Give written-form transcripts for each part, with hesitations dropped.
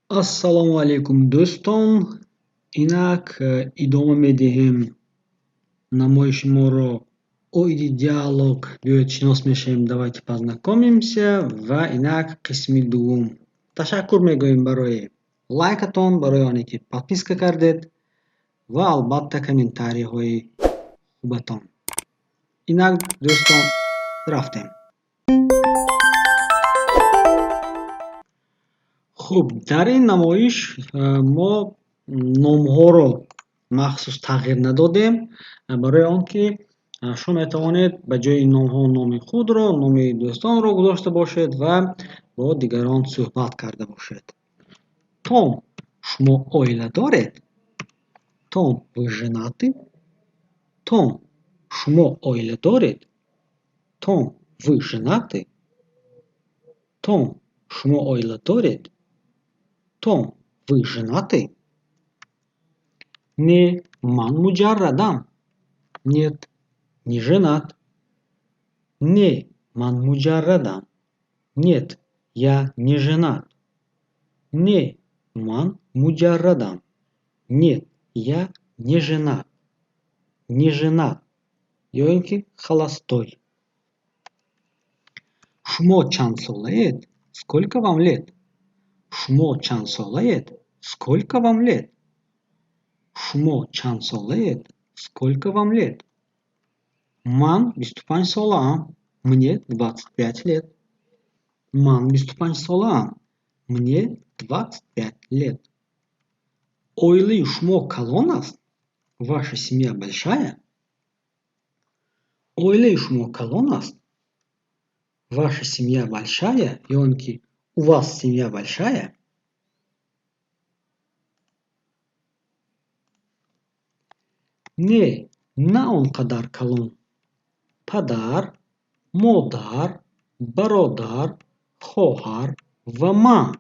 Ассалому алайкум, дӯстон! Инак идома медиҳем намоиши моро оиди диалог «Биёед, шинос мешавем», «Давайте познакомимся», ва инак қисми дуввум. Ташаккур мегӯем барои лайкатон, барои оне ки подписка кардед ва албатта комментарийҳои хубатон. Инак, дӯстон, рафтем. Хуб, дар ин намоиш мо номҳоро махсус тағйир надодем, барои он ки шумо метавонед ба ҷои ин номҳо номи худро, номи дӯстонро гузошта бошед ва бо дигарон суҳбат карда бошед. Том, шумо оила доред? Том, вы женаты? Том, шумо оила доред? Том, вы женаты? Том, шумо оила доред? Том, вы женаты? Не, ман муҷаррадам. Нет, не женат. Не, ман муҷаррадам. Нет, я не женат. Не, ман муҷаррадам. Нет, я не женат. Не женат ё ин ки холостой. Шумо чанд солаед? Сколько вам лет? Шумо чанд солаед? Сколько вам лет? Шумо чанд солаед? Сколько вам лет? Ман 25 солаам. Мне 25 лет. Ман 25 солаам. Мне 25 лет. Оилаи шумо калон аст? Ваша семья большая? Оилаи шумо калон аст? Ваша семья большая ё ин ки у вас семья большая? Не, на он қадар калон. Падар, модар, бародар, хоҳар ва ман.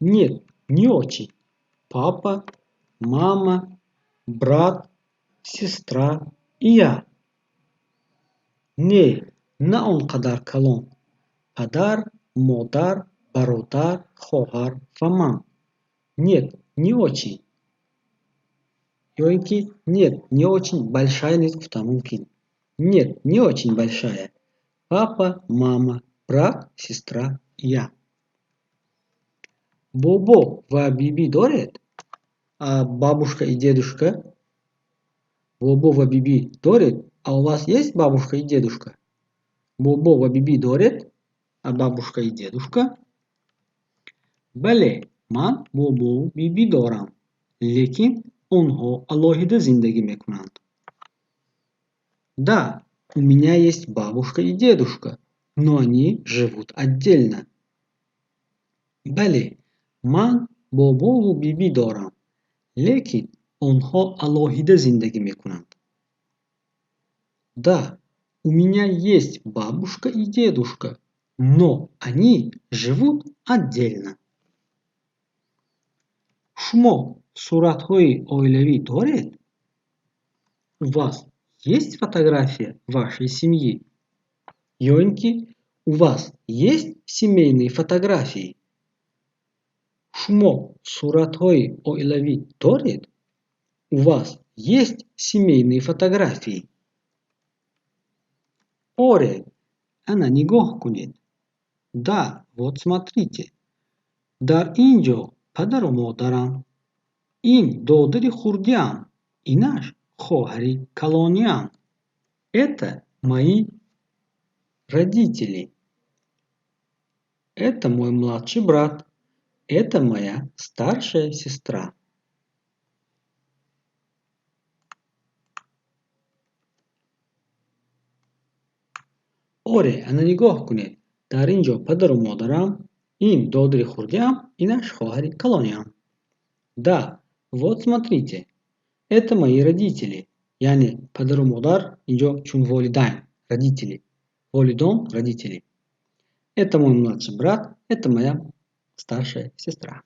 Нет, не очень. Папа, мама, брат, сестра и я. Не, на он қадар калон. Падар, модар, бародар, хоҳар ва ман. Нет, не очень. Ё ин ки нет, не очень большая низ гуфта мумкин. Нет, не очень большая. Папа, мама, брат, сестра и я. Бобо ва бибӣ доред? А бабушка и дедушка? Бобо ва бибӣ доред? А у вас есть бабушка и дедушка? Бобо ва бибӣ доред? А бабушка и дедушка? Бале, ман бобову бибӣ дорам, лекин онҳо алоҳида зиндагӣ мекунанд. Да, у меня есть бабушка и дедушка, но они живут отдельно. Бале, ман бобову бибӣ дорам, лекин онҳо алоҳида зиндагӣ мекунанд. Да, у меня есть бабушка и дедушка, но они живут отдельно. Шумо суратҳои оилавӣ доред? У вас есть фотография вашей семьи? Ё ин ки у вас есть семейные фотографии? Шумо суратҳои оилавӣ доред? У вас есть семейные фотографии? Оре, ана нигоҳ кунед. Да, вот смотрите. Дар ин ҷо падару модарам, ин додари хурдиам, инаш хоҳари калониам. Это мои родители. Это мой младший брат. Это моя старшая сестра. Оре, ана нигоҳ кунед. Дар ин ҷо падару модарам, ин додари хурдиам, инаш хоҳари калониам. Да, вот смотрите. Это мои родители. Яъне падару модар инҷо чун волидайн, родители. Волидон, родители. Это мой младший брат, это моя старшая сестра.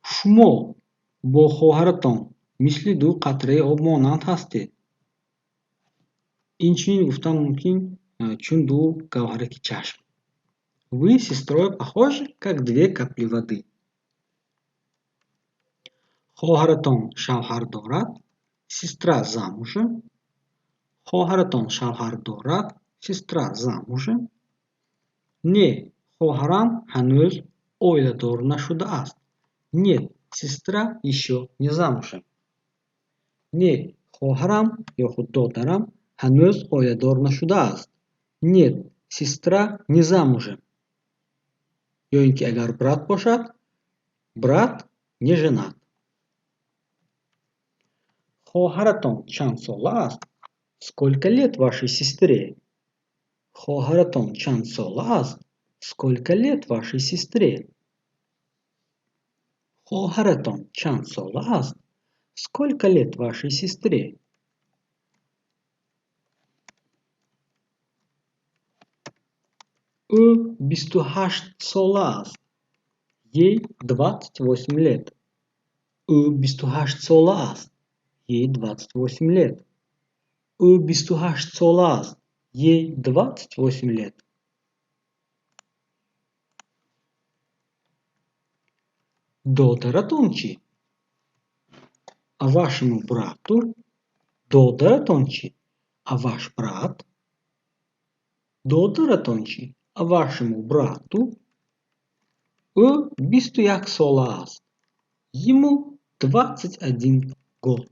Шумо бо хоҳаратон Мисли ду қатраи об монанд ҳастед. Инчунин гуфтан мумкин, чун ду гавҳараки чашм. Вы с сестрой похожи, как две капли воды. Хоҳаратон шавҳар дорад? Сестра замужем? Хоҳаратон шавҳар дорад? Сестра замужем? Не, хоҳарам ҳанӯз оиладор нашудааст. Нет, сестра ещё не замужем. Не, хоҳарам ё худ додарам ҳанӯз оиладор нашудааст. Нет, сестра не замужем. Ё ин ки агар брат бошад, брат не женат. Хоҳаратон чанд сола аст? Сколько лет вашей сестре? Хоҳаратон чанд сола аст? Сколько лет вашей сестре? Хоҳаратон чанд сола аст? Сколько лет вашей сестре? Ӯ 28 сола аст. Ей 28 лет. Ӯ 28 сола аст. Ей 28 лет. Ӯ 28 сола аст. Ей 28 лет. Додаратон чӣ? А вашему брату? Додаратон чӣ? А ваш брат? Додаратон чӣ? А вашему брату? Ӯ 21 сола аст. Ему 21 год.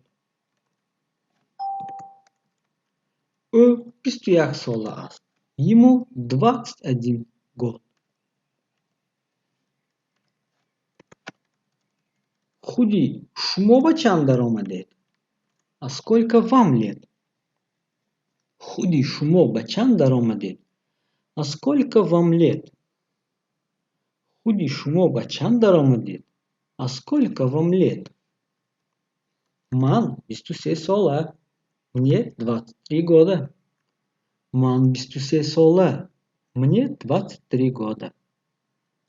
Ӯ 21 сола аст. Ему 21 год. Худи шумо ба чанд даромадед? А сколько вам лет? Худи шумо ба чанд даромадед? А сколько вам лет? Худи шумо ба чанд даромадед? А сколько вам лет? Ман 23 сола. Мне 23 года. Ман 23 сола. Мне 23 года.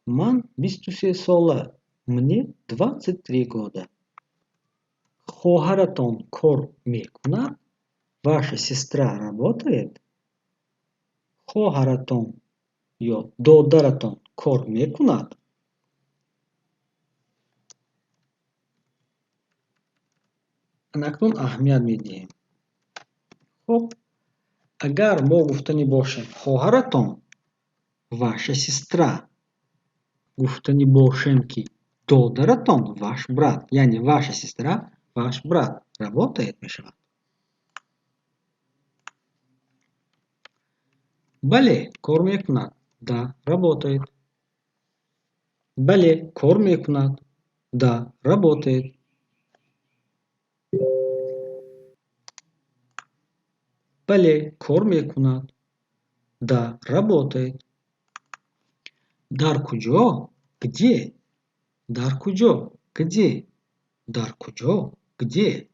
Ман 23 сола. Мне 23 года. Хоҳаратон кор мекунад? Ваша сестра работает? Хоҳаратон ё додаратон кор мекунад? Акнун аҳамият медиҳем. Хуб, агар мо гуфтанӣ бошем хоҳаратон, ваша сестра, гуфтанӣ бошем, ки додаратон, ваш брат, яъне ваша сестра, ваш брат работает мешавад. Бале, кор мекунад. Да, работает. Бале, кор мекунад. Да, работает. Бале, кор мекунад. Да, работает. Дар куҷо? Где? Дар куҷо? Где? Дар куҷо? Где?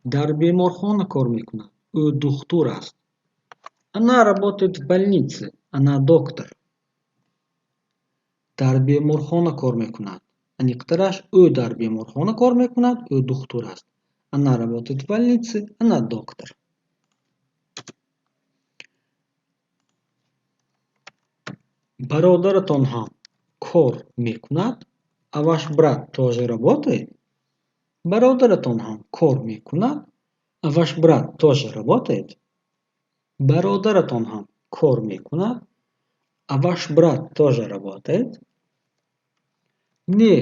Дар беморхона кор мекунад. Ӯ духтур аст. Она работает в больнице. Она доктор. Дар беморхона кор мекунад. Аниқтараш, ӯ дар беморхона кор мекунад, ӯ духтур аст. Она работает в больнице. Она доктор. Бародаратон ҳам кор мекунад? А ваш брат тоже работает? Бародаратон ҳам кор мекунад? А ваш брат тоже работает? Бародаратон ҳам кор мекунад? А ваш брат тоже работает? Не,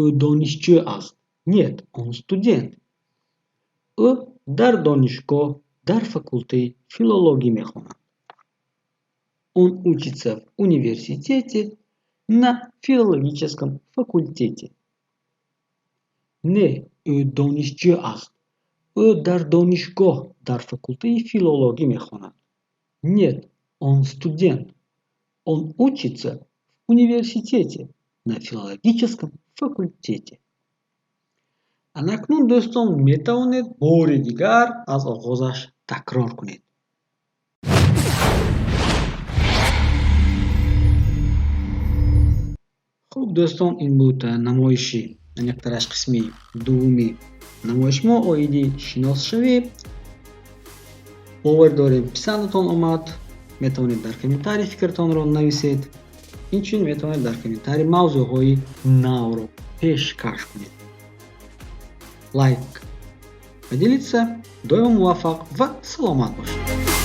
ӯ донишҷӯ аст. Нет, он студент. Ӯ дар донишгоҳ дар факултаи филологӣ мехонад. Он учится в университете на филологическом факультете. Не, ӯ донишҷӯ аст. Ӯ дар донишгоҳ дар факултаи филологӣ мехонад. Нет, он студент. Он учится в университете на филологическом факультете. Анакнун, дӯстон, метавонед бори дигар аз оғозаш такрор кунед. Хуб, дӯстон, ин буд намоиши, аниқтараш қисми дуввуми. Намоиши мо оиди шиносшавӣ. Бовар дорем, писандатон омад. Метавонед дар комментарий фикртонро нависед, инчунин метавонед дар комментарий мавзӯъҳои навро пешкаш кунед. Лайк, поделиться. Доимо муваффақ ва саломат бошед.